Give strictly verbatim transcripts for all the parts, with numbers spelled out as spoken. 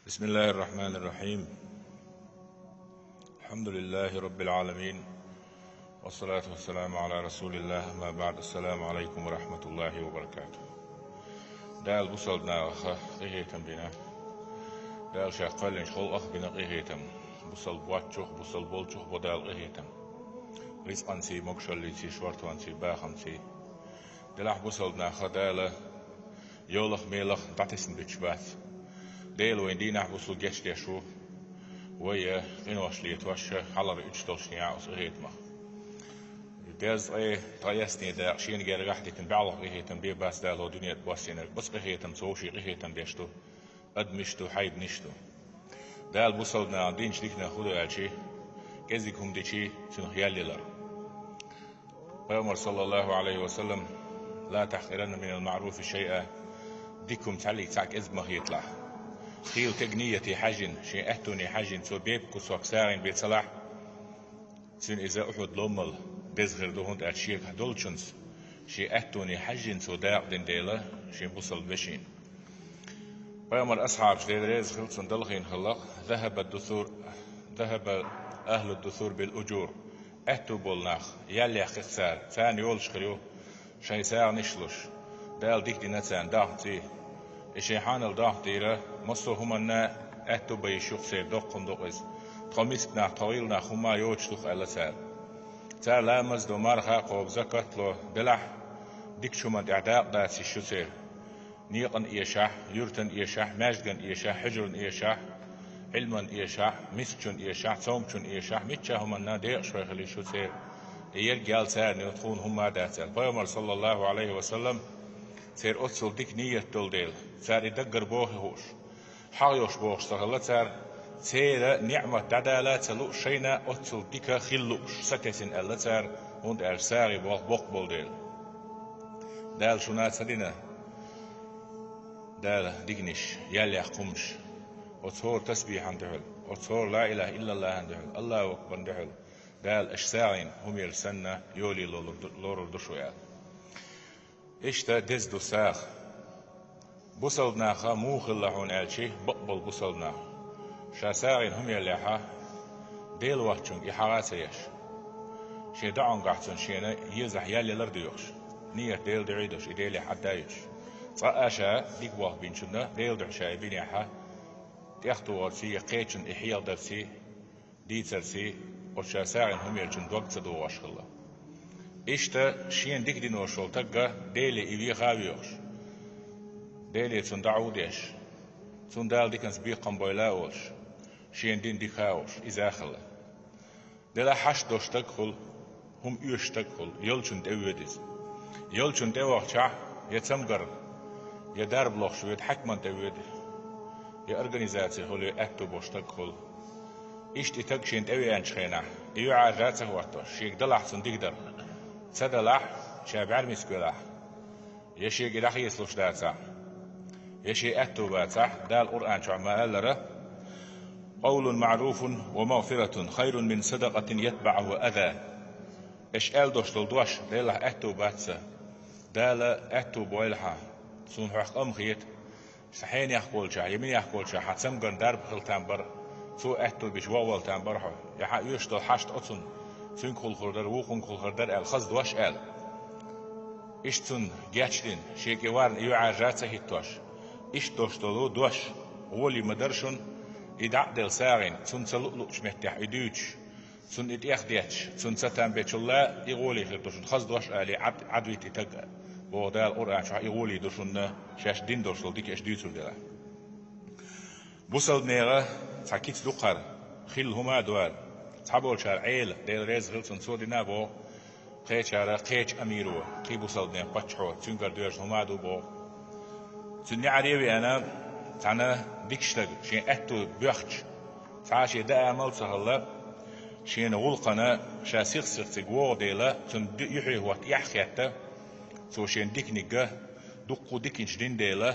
بسم الله الرحمن الرحيم. الحمد لله رب العالمين. والصلاة والسلام على رسول الله. أما بعد. السلام عليكم ورحمة الله وبركاته. Дала бусалба нахах къахетам бина. Дала ша кхоьллинчу халкъах бина къахетам. Бусалба воцчух, бусалба болчух бо Дала къахетам. Рицкъанций, могушаллиций, шортонций, бахамций. Делахь бусалба нахах Дала йолах-мелах дӀатесна буьтуш бац. Дела вайн дийнахь, бусалба гечдеш ву, вай къинош летош, хьалхара уьттуш долуш дийнахь оцу къахетамах. Дезткъе ткъайоьсне дакъа шена гергахь дитина баьллах къахетам бен бац Дала хӀокху дуьнен тӀе боссийнарг. Оцу къахетамца вовшийн къахетам деш ду, адамаш ду, хьайбанаш ду. Дала бусалба нахана динчу диканах хӀун ду аьлча, кӀезиг хӀума дича, цунах ял ялар. Пайхамар, саллаллаху Ӏалайхи ва саллам: «Ла тахкъиранна минал маъруфи шайъа», дика хӀума цхьаьллиг цхьаъ кӀезиг ма хеталахь. Хийла стеган нийяте хьаьжжина, шен аьттоне хьаьжжина, цо бепиг кусок сагӀина бен ца лахь, цуьнан иза Ухьуд ломмал деза хир ду, хӀунда аьлча шегахь долчунца шен аьттоне хьаьжжина цо дакъа дина дела шен бусалба вешина. Пайхамар асхьабаш, Дела реза хила цунна, далхийна хиллакх: «Захаба дусур, захаба ахлу дусур бил уджур». Аьтту болу нах, ял яьккхира цара, царна йолуш хир ю шайн сагӀанаш а луш. Дала дика дина царна, дахций. И шайн хьанал дахдийра, массо а хӀуманна аьтту бан йиш ю-кх церан, доккха хӀума ду-кх иза. Тхо миска нах, тхо гӀийла нах хӀумма а йоцуш ду-кх аьлла цара. Цара ламаз до, марха кхобу, закат ло, делахь, дикачу хӀуманна тӀехь дакъа даца йиш ю церан. Некъан эшахь, юьртан эшахь, маьждиган эшахь, хьуьжарна эшахь, Ӏилман эшахь, мискачун эшахь, цомгачун эшахь, мичча хӀуманна декъашхой хила йиш ю церан. И ерг ял царна ю, тхуна хӀумма а дац аьлла. Пайхамар, саллаллаху Ӏалайхи ва саллам, церан оццул дика нийят долу дела, цара и даггара боху хууш, хьагӀ йолуш бохуш ца хилла цара, церан ниӀмат дӀадала а ца лууш, шайна оццул дика хила лууш сатесна аьлла цара, хӀунда аьлча сагӀи болх боккха болу дела. Дала шуна а ца дина, Дала диканаш, ял яккха хӀуманаш, оцу хӀора тасбихьан дуьхьал, оцу хӀора ла илаха иллаллахӀан дуьхьал, Аллаху акбаран дуьхьал, Дала аша сагӀина хӀума елча санна йолий лорур ду, лорур ду шу аьлла. Иштта деза ду сагӀа. Бусалба нахах муха хилла хьуна аьлча, бакъболу бусалба нах, ша сагӀина хӀума еллехьа, Дела воцчунга и хьагӀ а ца еш, шен доӀангахь цунна шена езахь ял ялар а доьхуш, нийят Делан дуьхьа долуш, и Делехь Ӏадда а йолуш. Цкъа а ша дика болх бинчунна Делан дуьхьа ша и бинехьа, тӀехтохарций я кхечунна и хьехадарций, дийцарций, оцу ша сагӀина хӀума елчун дог ца догӀуш хилла. Иштта шена дика динош волу тагга Деле и веха а воьхуш, Деле цунна дӀа а деш, цунна Дала диканца бекхам бойла а олуш, шена дина дика а олуш, иза а хилла. Делахь хьашт долуш стаг хуьлу, хӀума оьшуш стаг хуьлу, йолчунна тӀе воьду иза. Йолчунна тӀе вахчахь, я цамгарна, я дарба лохуш воьду, хьаькамна тӀе воьду, я организаци хуьлу, я аьтту болуш стаг хуьлу. Иштта и стаг шена тӀе веанчу хенахь, и юьхь Ӏаьржа а ца хӀоттош, шега далахь цунна дика дар. Ца далахь, ша бӀаьрмисиг велахь, я шега и дӀахецалуш дацахь, я шен аьтту бацахь, Дала Къуръан чохь ма-аллара: «Къовлун маъруфун ва магъфиратун хайрун мин садакъатин ятбаӀухӀа аза». Аша аьлла долуш долу дош, Делахь аьтту бац сан, Дала аьтту бойла хьан, суна хьох къам хета, сан хьенех болчохь, я минех болчохь хьан цамгарна дарба хила там бара, цо аьтту беш вогӀавала там бара хьо, я хьан оьшуш долу хьашт оцунна, цуьнгахула хир дара, вукхунгахула хир дара аьлла, хаза дош аьлла. Иштта цунна гечдина, шен кӀе варна и юьхь Ӏаьржа а ца хӀиттош, иштта долуш долу дош гӀоле ма-дарра шуна, и дӀа а делла сагӀина, цунна ца луъу-луъучу меттехь и дуьйцуш, цунна и тӀех детташ, цунна ца там бечул а, и гӀоле хир ду шуна, хаза дош а олий, Ӏад-, Ӏадвита и таг, боху Дала Къуръан чохь, и гӀоле ду шуна, шаьш дина долуш долу дика аша дуьйцур делахь. Бусалба нехан цхьа кица ду кхара, хилла хӀума а ду ара. Цхьаболчара Ӏела, Дела реза хила цунна, цо дина а боху, кхечара кхечу амиро, кхин бусалба нехан паччахьо, цуьнгара доьжна хӀума а ду боху. Цуьнан неӀаре а веана, цхьана дикачу стага, шен аьтту боьхча, цхьа а шен даа амал а ца хилла, шена гӀуллакхана ша сих-сих цига вогӀу дела, цунна ду-, юьхье хӀотта эхь а хетта, цо шена диканиг а, дуккха а диканаш дина дела,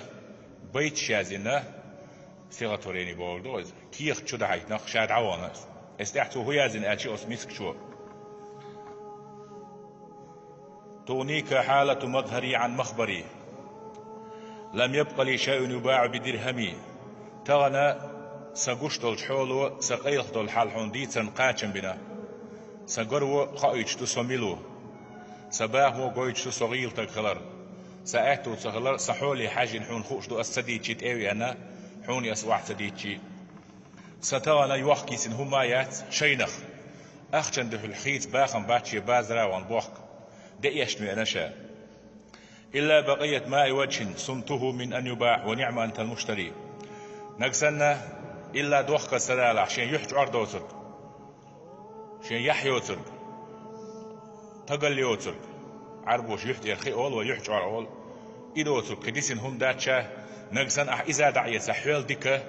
байташ яздина, стихотворение бохург ду иза, кехат чу дахьийтина, ша дӀавахана иза. Иза тӀехь цо хӀун яздина аьлча оцу мискачо: «تغنيك حالة مظهري عن مخبري، لم يبق لي شيء يباع بدرهم». Тахана Сан гуш долчу хьоло сан къайлаха долу хьал хьуна дийцарна кхачам бина. Сан гаро хоуьйтуш ду со мила ву. Сан бахамо гойтуш ду со гӀийла стаг хилар. Сан аьтту ца хилар, сан хьоле хьаьжжина хьуна хууш ду, ас ца дийцчи тӀе а веана, хьуна ас охьа ца дийцчи. Сан тахана йохка йисина хӀума а яц шайнах. Ахчан дуьхьал хийца бахам бац шен базара а вахана бохка. Де эшна веана ша. إلا بقية ماء وجه صمته من أن يباع ونعم أنت المشتري. Нагахь санна, илла дохка ца далахь, шен юьхь чӀор доцург, шен яхь йоцург, тагал йоцург, Ӏарбоша юьхь тӀера хи олу, вай юьхь чӀор олу, и доцург кхин дисина хӀума дац ша, нагахь санна ахь иза дӀаэцахь, хьол дика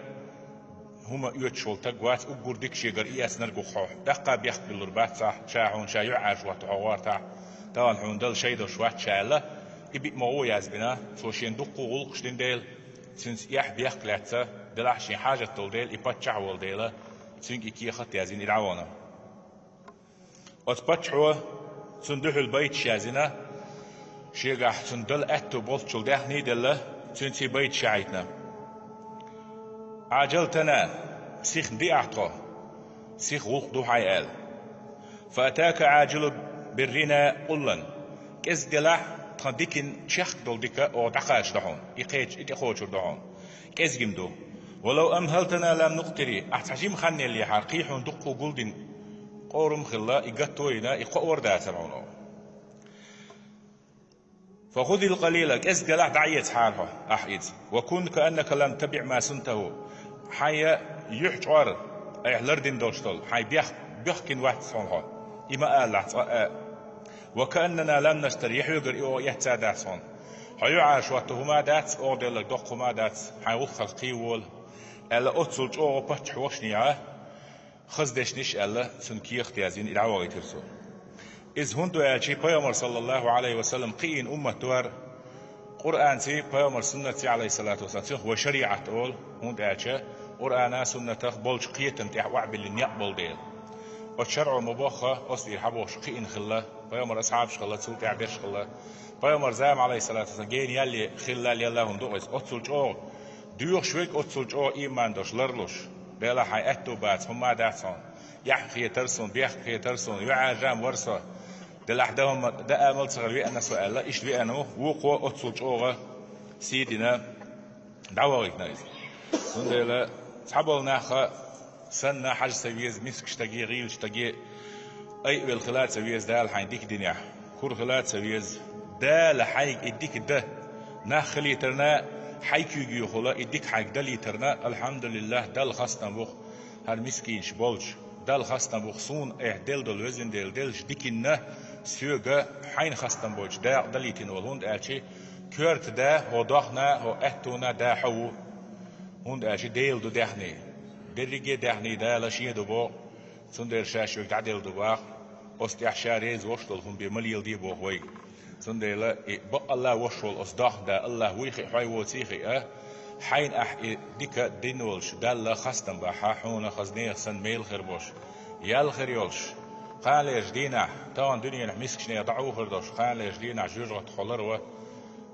хӀума оьцуш волу стаг вац, уггар дика шегара и эцнарг ву хьо. ТӀаккха бехк биллур бац ахь, ша хьуна ша юьхь Ӏаьржа хӀотта хьо гӀортахь, тахана хьуна дала шай долуш вац ша аьлла, и биъ могӀа яздина, цо шен дуккха гӀуллакхаш дина дела, цуьнца эхь бехк лаьцна, делахь шен хьажат долу дела, и паччахь волу дела, цуьнга и кехат яздина, и дӀавахана. Оцу паччахьо цунна дуьхьал байташ яздина, шегахь цунна дала аьтту болччул даьхний а делла, цуьнца и байташ яхьийтина. عاجلتنا, сихна диахь тхо, сиха гӀуллакх ду хьайн аьлла. فأتاك عاجل برنا قلا, кӀезиг делахь, тхан дикин чехка долу дика оха дӀакхачадо хьуна, и кхеча, и тӀекхочур ду хьуна. КӀезиг-м ду. ولو أمهلتنا لم نقتر, ахь цхьа жима хан еллехьара, кхин хьуна дуккха гулдина къорам а хилла, и гатто а йина, и кхоавар а дацара хьуна. فخذ القليل, кӀезиг делахь дӀаэцахьара хьо, ахь иза. وكن كأنك لم تبع ما صنته. Хьайн юьхь чӀор, айхьа лардина долуш долу, хьайн бех-, бехкина вац хьуна хьо. И ма алалахь цкъа а. وكأننا لم نشتر, я хьоьгара и оха эцна дац хьуна. Хьо юьхь Ӏаьржа хӀотто хӀума дац, оха делларг доккха хӀума дац, хьайн гӀуллакхах кхин вола, аьлла, оццул чӀогӀа паччахьан вовшахнехьа, хаза дешнаш аьлла, цунна кехат яздина, и дӀавахийтира цо. Иза хӀунда ду аьлча, пайхамар, саллаллаху Ӏалайхи ва саллам, кхиийна уммат ду хӀара, Къуръанций, пайхамар суннатций, Ӏалайхиссалату вассалам, цунах вай шариӀат олу, хӀунда аьлча Къуръана, суннатах болчу кхетам тӀехь охьабиллина некъ болу дела. Оцу шарӀо ма-бохху, оцу тӀера хьабохуш кхиийна хилла, пайхамар асхьабаш хилла, цул тӀаьхьа берш хилла. Пайхамар зама, Ӏалайхиссалату вассалам, гена ялле хилла, лелла хӀума ду иза. Оццул чӀогӀа доьхуш верг, оццул чӀогӀа ийман долуш ларлуш. Делахь хьайн аьтту бац, хӀума дац хьуна. Эхь хетара суна, бехк хетара суна, юьхь Ӏаьржа-м вара со. Делахь дан хӀума даа мел ца хилла веана со аьлла, иштта веана ву, вукхо оццул чӀогӀа сий дина дӀавахийтина иза. Цундела цхьаболу нах санна хьажа ца веза, мискачу стаге, гӀийлачу стаге, айвелла хила ца веза Дала хьайн дика динехь, кура хила ца веза. Дала хьайга и дика дан нах хилийтарна, хьайн куьйга юхула и дика хьайга далийтарна, алхьамдулиллахӀ, Далла хастам бу-кх хӀара мискинаш болчу. Далла хастам бу-кх суна айхьа делла долу везан Дела деллачу диканна, соьга хьайна хастам бойтуш дакъа далийтина волу, хӀунда аьлча коьрта да хӀокху дохна, хӀокху аьттуна да хьо ву. ХӀунда аьлча Дела ду даьхний. Дерриге а даьхний Дала шен ду боху, цундела ша шуьга дӀаделла ду боху. Оцу тӀехь ша реза волуш долу хӀума бен ма леладе боху вайга. Цундела и бакъалла а вошволу оцу дохна да АллахӀ вуй хиъ, хьой воций хиъ а, хьайна ахь и дика дина волуш Далла хастам бахьа, хьуна хаза нехан санна мел хир болуш, ял хир йолуш, кханалерчу дийнахь, тахана дуьненахь мискачу нехан дӀа а хир долуш, кханалерчу дийнахь жоьжахатта хьо ларво,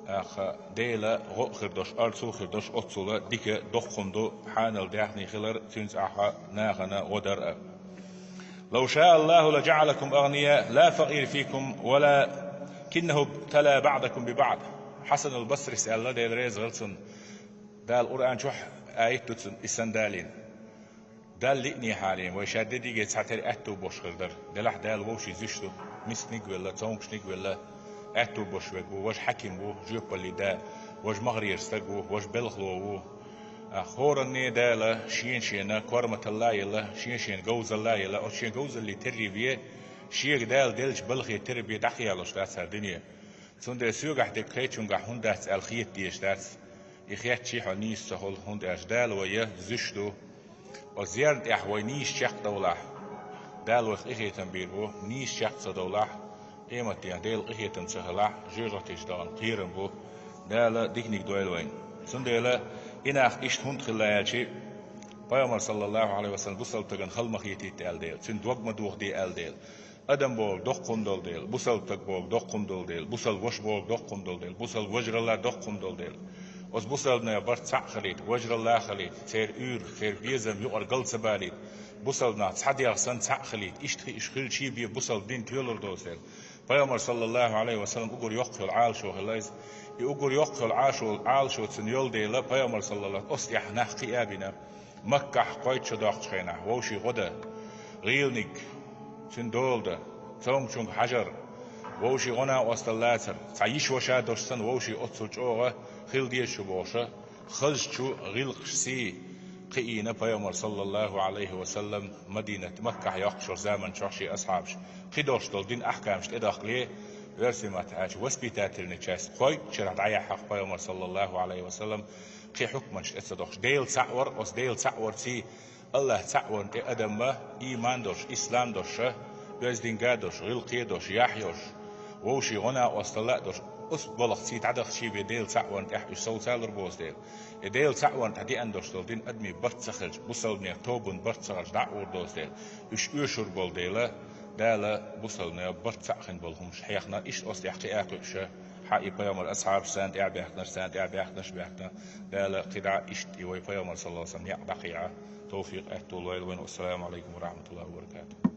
аха, Дела гӀо а хир долуш, орцо а хир долуш, оццула дика доккха хӀума ду хьанал даьхний хилар, цуьнца ахьа нахана гӀо дар а. لو شاء الله لجعلكم أغنياء لا فقير فيكم ولكنه ابتلى بعضكم ببعض. Хьасанул Басрис аьлла, Дела реза хила цунна, Дала Къуръан чохь аят ду цунна, и санна далийна. Далла лиънехьарий, вай ша дерриге цхьатерра аьтту бош хир дара. Делахь Дала вовшийн зуьш ду, мисканиг а велла, цомгушниг а велла, аьтту бош верг ву, важа хьаьким ву, жоьпаллин да, важа махарера стаг ву, важа белхало ву. А хӀоранне Дала шена-шена корматалла а елла, шен-шена говзалла а елла, оцу шен говзаллин терри ве, шега Дала деллачу балхе терра бе дӀакхаялуш дац хӀара дуьне. Цундела соьгахь дерг кхечуьнгахь хӀунда дац аьлла хета дезаш дац. И хетчий хьо нийса ца хуьлу, хӀунда аьлча Дала вай зуьш ду. Оцу зерна тӀехь вай нийса чекхдовлахь, Дала вайх къинхетам бийр бу, нийса чекх ца довлахь, къематдийнахь Делан къинхетам ца хилахь, жоьжахатичу дахана кхерам бу, Дала диканиг дойла вайна. Цундела и нах иштта хӀунда хилла аьлчи, Пайхамар, саллаллаху Ӏалайхи ва саллам, бусалба стагана хала ма хетийта аьлла дела, цуьнан дог ма дохаде аьлла дела, адам бохург доккха хӀума долу дела, бусалба стаг бохург доккха хӀума долу дела, бусалба ваша бохург доккха хӀума долу дела, бусалба вежаралла доккха хӀума долу дела, Оцу бусалбанех барт цхьаъ хилийта, вежаралла а хилийта, церан уьйраш, церан безам юкъара гал ца балийта, бусалбанех цхьа дегӀ санна цхьаъ хилийта, иштта хи-, уьш хилча бен бусалба дин тоьлур доцу дела. Пайхамар, саллаллаху Ӏалайхи ва саллам, уггар йоккха йолу Ӏалашо хилла иза. И уггар йоккха йолу Ӏалашо, Ӏалашо цуьнан йолу дела, Пайхамар, саллаллаху, оцу тӀехь нах кхиа а бина, Маккахь кхойтта шо доккхучу хенахь, вовшийн гӀо дан, гӀийланиг, цуьнан дола дан, цомгушчуьнга хьажар, вовшийн гӀо-накъосталла лацар, цхьа йиша-ваша долуш санна, вовшийн оццул чӀогӀа хила деза шу бохуш, хазачу гӀиллакхаш сий кхиийна Пайхамар, саллаллаху Ӏалайхи ва саллам, Мадинат, Маккахь йоккхуш йолчу заманчохь шен асхьабаша. Кхидолуш долу дин ахкамаш тӀедахкале, оьрсийн маттахь аьлча, воспитательная часть кхойтта шарахь дӀаяьхьна Пайхамар, саллаллаху Ӏалайхи ва саллам, кхин хьукманаш тӀе ца дохуш. Дела цхьаъ вар, оцу Дела цхьаъ варций, АллахӀ цхьаъ варна тӀе адам а, ийман долуш, ислам долуш а, оьздангалла долуш, гӀиллакхе долуш, яхь йолуш, вовшийн гӀо-накъосталла а долуш, оцу балхаций дӀадахчий бен Дела цхьаъ варна тӀехь уьш совцалур боцу дела. И Дела цхьаъ варна тӀехь деана долуш долу дин адамийн барт ца хилча, бусалбанех тобанан барт ца хилча, дӀа а гӀур доцу дела. Уьш оьшур болу дела, Дала бусалбанех барт цхьаъ хин болу хӀумнаш хьехна, иштта оцу тӀехь кхиа а кхуьуш, хьан и Пайхамар асхьабаш царна тӀехь баьхкинарш, царна тӀехь баьхкинарш баьхкина, Дала кхидӀа иштта и вай Пайхамар, саллаллаху Ӏалайхи ва саллам, некъ дӀакхехьа, тавфикъ, аьтту лойла вайна. Вассаламу Ӏалайкум ва рахьматуллахӀи ва баракатухӀ.